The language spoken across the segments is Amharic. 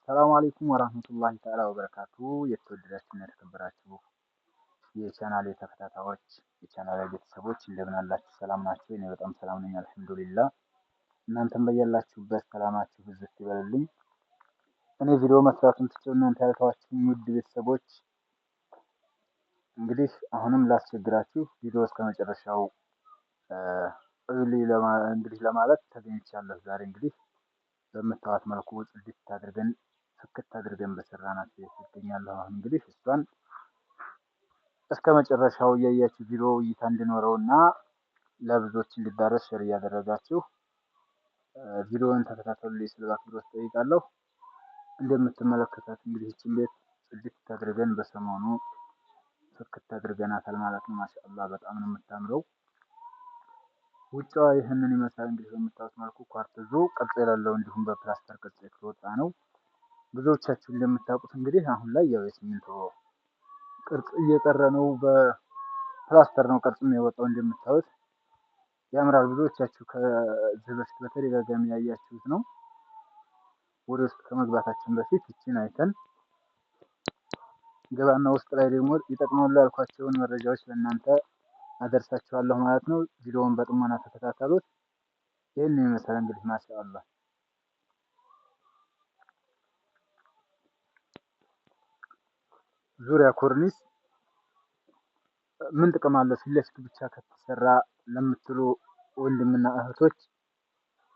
ሰላም አለይኩም ወራህመቱላሂ ተዓላ ወበረካቱ። የተወደዳችሁና የተከበራችሁ የቻናሌ ተከታታዮች፣ የቻናሌ ቤተሰቦች እንደምን አላችሁ? ሰላም ናችሁ? እኔ በጣም ሰላም ነኝ አልሐምዱሊላህ። እናንተም በያላችሁበት ሰላማችሁ ብዝት ይበልልኝ። እኔ ቪዲዮ መስራቱን ትቼው እናንተ ያልተዋችሁኝ ውድ ቤተሰቦች እንግዲህ አሁንም ላስቸግራችሁ ቪዲዮ እስከ መጨረሻው እዩልኝ እንግዲህ ለማለት ተገኝቻለሁ። ዛሬ እንግዲህ በምታዩት መልኩ ጽድት አድርገን ፍክት አድርገን በሰራናት ቤት እገኛለሁ። አሁን እንግዲህ እሷን እስከ መጨረሻው እያያችሁ ቪዲዮ እይታ እንዲኖረውና ለብዙዎች እንዲዳረስ share እያደረጋችሁ ቪዲዮውን ተከታተሉልኝ ስል በአክብሮት እጠይቃለሁ። እንደምትመለከታት እንግዲህ ይህችን ቤት ጽድት አድርገን በሰሞኑ ፍክት አድርገናታል ማለት ነው። ማሻአላህ በጣም ነው የምታምረው። ውጫዋ ይህንን ይመስላል። እንግዲህ በምታዩት መልኩ ኳርትዙ ቅርጽ የሌለው እንዲሁም በፕላስተር ቅርጽ የተወጣ ነው። ብዙዎቻችሁ እንደምታውቁት እንግዲህ አሁን ላይ ያው የሲሚንቶ ቅርጽ እየቀረ ነው። በፕላስተር ነው ቅርጽም የወጣው እንደምታዩት ያምራል። ብዙዎቻችሁ ከዚህ በፊት በተደጋጋሚ ያያችሁት ነው። ወደ ውስጥ ከመግባታችን በፊት ይችን አይተን ገባና ውስጥ ላይ ደግሞ ይጠቅማሉ ያልኳቸውን መረጃዎች ለእናንተ አደርሳችኋለሁ ማለት ነው። ቪዲዮውን በጥሞና ተከታተሉት። ይህን ይመስላል እንግዲህ ማሻአላህ። ዙሪያ ኮርኒስ ምን ጥቅም አለው ፊት ለፊቱ ብቻ ከተሰራ ለምትሉ ወንድምና እህቶች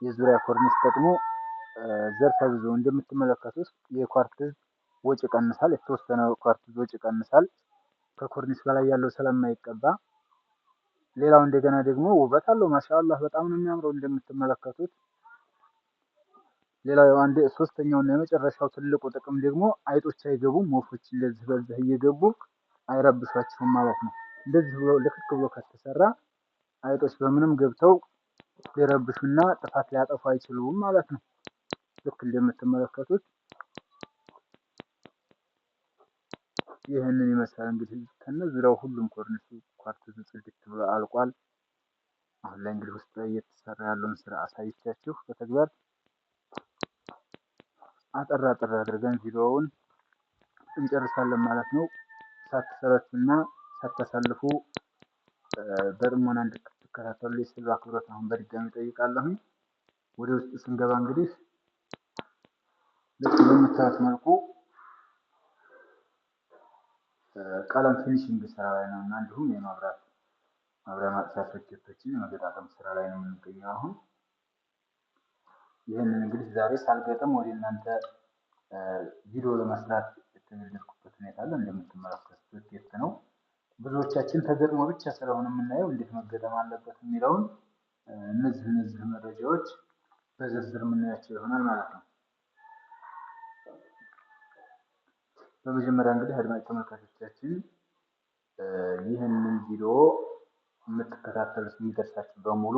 የዙሪያ ኮርኒስ ጥቅሙ ዘርፈ ብዙ። እንደምትመለከቱት የኳርትዝ ወጪ ይቀንሳል፣ የተወሰነ ኳርትዝ ወጪ ይቀንሳል ከኮርኒስ በላይ ያለው ስለማይቀባ። ሌላው እንደገና ደግሞ ውበት አለው። ማሻአላህ በጣም ነው የሚያምረው እንደምትመለከቱት። ሌላው አንድ ሶስተኛው እና የመጨረሻው ትልቁ ጥቅም ደግሞ አይጦች አይገቡም፣ ወፎች እንደዚህ በዚህ እየገቡ አይረብሿችሁም ማለት ነው። እንደዚህ ብሎ ልክክ ብሎ ከተሰራ አይጦች በምንም ገብተው ሊረብሹና ጥፋት ሊያጠፉ አይችሉም ማለት ነው። ልክ እንደምትመለከቱት ይህንን ይመስላል እንግዲህ ከነ ዙሪያው ሁሉም ኮርኒሱ ኳርትዙ ጽድት ብሎ አልቋል። አሁን ላይ እንግዲህ ውስጥ ላይ እየተሰራ ያለውን ስራ አሳይቻችሁ በተግባር አጠር አጠር አድርገን ቪዲዮውን እንጨርሳለን ማለት ነው። ሳትሰለቹና ሳታሳልፉ በጥሞና እንድትከታተሉ ስል በአክብሮት አሁን በድጋሚ እጠይቃለሁኝ። ወደ ውስጥ ስንገባ እንግዲህ ልክ በምታዩት መልኩ ቀለም finishing ስራ ላይ ነው እና እንዲሁም የመብራት ማብሪያ ማጥፊያ ሶኬቶችን የመገጣጠም ስራ ላይ ነው የምንገኘው አሁን። ይህንን እንግዲህ ዛሬ ሳልገጥም ወደ እናንተ ቪዲዮ ለመስራት የተገደድኩበት ሁኔታ አለ። እንደምትመለከቱት ሶኬት ነው። ብዙዎቻችን ተገጥሞ ብቻ ስለሆነ የምናየው እንዴት መገጠም አለበት የሚለውን እነዚህ መረጃዎች በዝርዝር የምናያቸው ይሆናል ማለት ነው። በመጀመሪያ እንግዲህ አድማጭ ተመልካቾቻችን ይህንን ቪዲዮ የምትከታተሉት የሚደርሳችሁ በሙሉ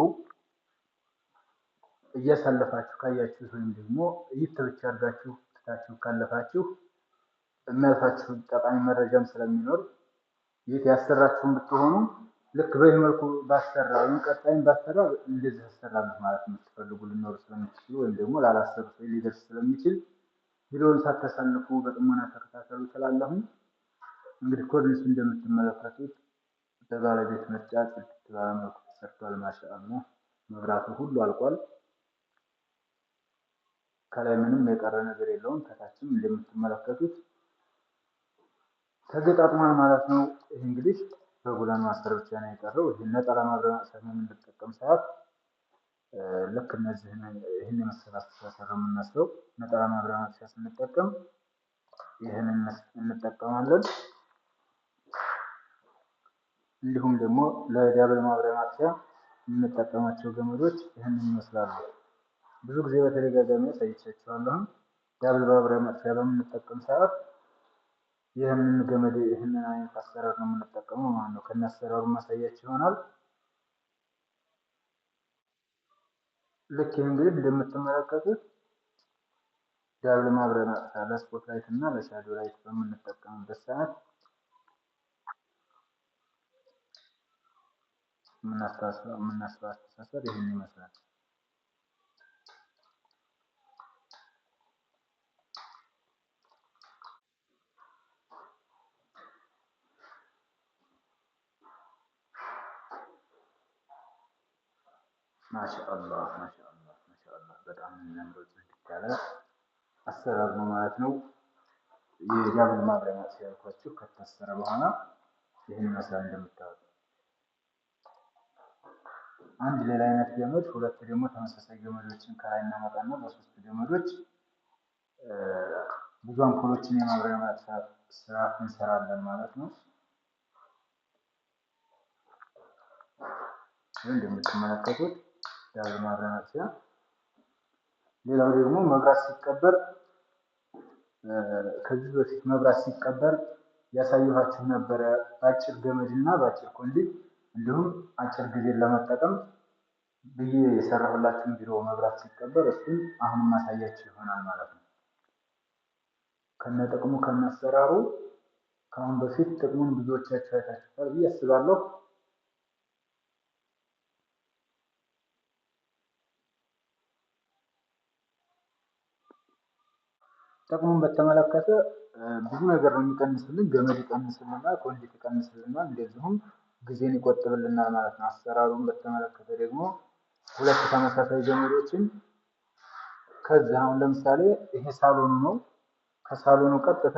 እያሳለፋችሁ ካያችሁት ወይም ደግሞ እይት ብቻ አድርጋችሁ ትታችሁ ካለፋችሁ የሚያልፋችሁ ጠቃሚ መረጃም ስለሚኖር ቤት ያሰራችሁን ብትሆኑ ልክ በዚህ መልኩ ባሰራ ወይም ቀጣይም ባሰራ እንደዚህ አሰራለሁ ማለት የምትፈልጉ ልኖሩ ስለምትችሉ ወይም ደግሞ ላላሰሩ ሰው ሊደርስ ስለሚችል ቪዲዮውን ሳታሳልፉ በጥሞና ተከታተሉ ስላለሁኝ። እንግዲህ ኮርኒሱ እንደምትመለከቱት በባለቤት ምርጫ ጽድት ባለ መልኩ ተሰርቷል። ማሻአላህ መብራቱ ሁሉ አልቋል። ከላይ ምንም የቀረ ነገር የለውም። ከታችም እንደምትመለከቱት ተገጣጥሟል ማለት ነው። ይህ እንግዲህ በጉላን ማሰር ብቻ ነው የቀረው። ይህ ነጠላ ማብሪያ ማጥፊያ በምንጠቀም ሰዓት ልክ እነዚህን ይህን የመሰለ አስተሳሰር ነው የምናስረው። ነጠላ ማብሪያ ማጥፊያ ስንጠቀም ይህንን እንጠቀማለን። እንዲሁም ደግሞ ለ double ማብሪያ ማጥፊያ የምንጠቀማቸው ገመዶች ይህንን ይመስላሉ። ብዙ ጊዜ በተደጋጋሚ አሳይቻችኋለሁ። double ማብሪያ ማጥፊያ በምንጠቀም ሰዓት ይህንን ገመድ ይህንን አይነት አሰራር ነው የምንጠቀመው ማለት ነው። ከነ አሰራሩ ማሳያችሁ ይሆናል። ልክ ይህ እንግዲህ እንደምትመለከቱት double ማብሪያ ማጥፊያ ለ spot light እና ለ shadow light በምንጠቀምበት ሰዓት የምናስበው አስተሳሰር ይህን ይመስላል። ማሻአላህ ማሻአላህ ማሻአላህ በጣም የሚያምረው ጽድት ያለ አሰራር ነው ማለት ነው። የ double ማብሪያ ማጥፊያ ያልኳችሁ ከታሰረ በኋላ ይህን ይመስላል እንደምታዩት። አንድ ሌላ አይነት ገመድ፣ ሁለት ደግሞ ተመሳሳይ ገመዶችን ከላይ እናመጣና በሶስት ገመዶች ብዙ አምፖሎችን የማብሪያ ማጥፊያ ስራ እንሰራለን ማለት ነው። ይህ እንደምትመለከቱት double ማብሪያ ማጥፊያ። ሌላው ደግሞ መብራት ሲቀበር ከዚህ በፊት መብራት ሲቀበር ያሳየኋችሁ ነበረ። በአጭር ገመድ እና በአጭር conduit እንዲሁም አጭር ጊዜን ለመጠቀም ብዬ የሰራሁላችሁን ቪዲዮ መብራት ሲቀበር እሱን አሁን ማሳያችሁ ይሆናል ማለት ነው። ከነጥቅሙ ከነአሰራሩ ከአሁን በፊት ጥቅሙን ብዙዎቻችሁ አይታችሁታል ብዬ አስባለሁ። ጥቅሙን በተመለከተ ብዙ ነገር ነው የሚቀንስልን። ገመድ ይቀንስልናል፣ conduit ይቀንስልናል፣ እንደዚሁም ጊዜን ይቆጥብልናል ማለት ነው። አሰራሩን በተመለከተ ደግሞ ሁለት ተመሳሳይ ገመዶችን ከዚህ አሁን ለምሳሌ ይሄ ሳሎኑ ነው። ከሳሎኑ ቀጥታ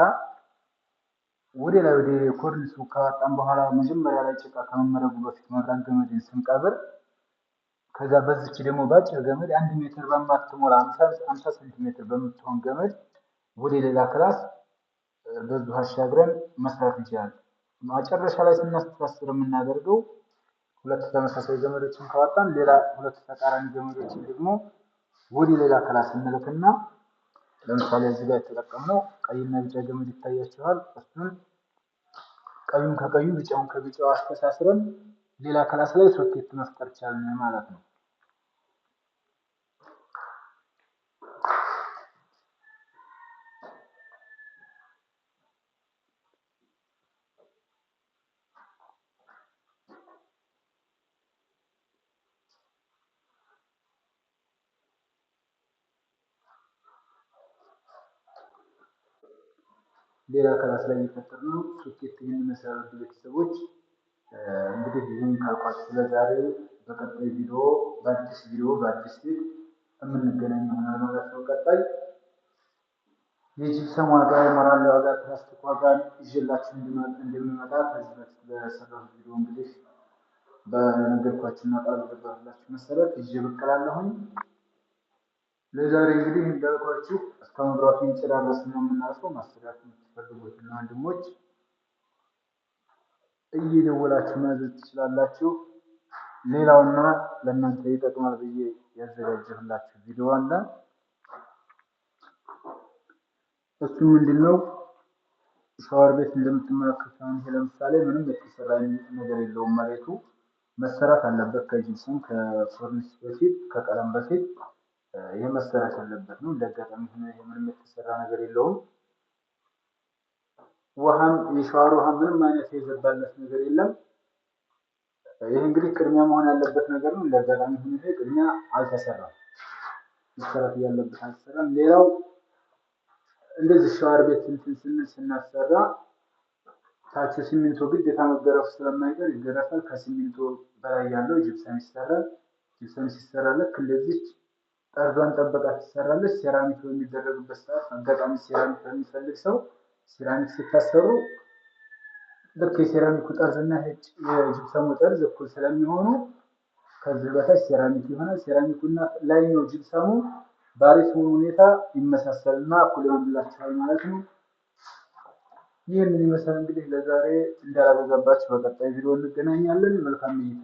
ወደ ላይ ወደ ኮርኒሱ ካወጣን በኋላ መጀመሪያ ላይ ጭቃ ከመመረጉ በፊት መብራት ገመድን ስንቀብር ከዛ በዚች ደግሞ በአጭር ገመድ 1 ሜትር በማትሞላ 50 ሴንቲሜትር በምትሆን ገመድ ወደ ሌላ class በዚሁ አሻግረን መስራት እንችላለን። መጨረሻ ላይ ስናስተሳስር የምናደርገው ሁለት ተመሳሳይ ገመዶችን ካወጣን ሌላ ሁለት ተቃራኒ ገመዶችን ደግሞ ወደ ሌላ class እንልክና ለምሳሌ እዚህ ጋር የተጠቀምነው ቀይና ቢጫ ገመድ ይታያችኋል። እሱን ቀዩን ከቀዩ ቢጫውን ከቢጫው አስተሳስረን ሌላ class ላይ ሶኬት መፍጠር ቻልን ማለት ነው። ሌላ class ላይ እየፈጠርነው ሶኬት ይህን ይመስላል። ቤተሰቦች እንግዲህ ይህን ካልኳችሁ ለዛሬ በቀጣይ ቪዲዮ በአዲስ ቪዲዮ በአዲስ ቤት የምንገናኝ ይሆናል ማለት ነው። ቀጣይ የጂፕሰም ዋጋ፣ የሞራል ዋጋ፣ ፕላስቲክ ዋጋ ይዤላችሁ እንደሚመጣ ከዚህ በፊት በሰራሁት ቪዲዮ እንግዲህ በነገርኳችሁና ቃል በገባሁላችሁ መሰረት ይዤ ብቅ እላለሁኝ። ለዛሬ እንግዲህ እንዳልኳችሁ እስከ መብራቱ እየጨራረስን ነው የምናልፈው። ማሰራት የምትፈልጉትና ወንድሞች እየደወላችሁ ማዘዝ ትችላላችሁ። ሌላውና ለእናንተ ይጠቅማል ብዬ ያዘጋጀሁላችሁ ቪዲዮ አለ። እሱ ምንድነው? ሻወር ቤት እንደምትመለከቱት አሁን ይሄ ለምሳሌ ምንም የተሰራ ነገር የለውም። መሬቱ መሰራት አለበት ከጂፕሰም ከኮርኒስ በፊት ከቀለም በፊት ይሄ መሰራት ያለበት ነው። እንደአጋጣሚ ሆኖ ይሄ ምንም የተሰራ ነገር የለውም። ውሃም የሻወር ውሃ ምንም አይነት የገባለት ነገር የለም። ይሄ እንግዲህ ቅድሚያ መሆን ያለበት ነገር ነው። እንደአጋጣሚ ሆኖ ይሄ ቅድሚያ አልተሰራም፣ መሰራት ያለበት አልተሰራም። ሌላው እንደዚህ ሻወር ቤት እንትን ስንል ስናሰራ ታቹ ሲሚንቶ ግዴታ መገረፍ ስለማይቀር ይገረፋል። ከሲሚንቶ በላይ ያለው ጂፕሰም ይሰራል። ጂፕሰም ሲሰራ ልክ እንደዚህ ጠርዟን ጠብቃ ትሰራለች። ሴራሚክ በሚደረግበት ሰዓት አጋጣሚ ሴራሚክ በሚፈልግ ሰው ሴራሚክ ስታሰሩ ልክ የሴራሚኩ ጠርዝና የጂፕሰሙ ጠርዝ እኩል ስለሚሆኑ ከዚህ በታች ሴራሚክ ይሆናል። ሴራሚኩና ላይኛው ጂፕሰሙ ባሪፍ ሁኔታ ይመሳሰልና እኩል ይሆንላችኋል ማለት ነው። ይህንን ይመስላል እንግዲህ ለዛሬ እንዳላበዛባችሁ በቀጣይ ቪዲዮ እንገናኛለን። መልካም እይታ።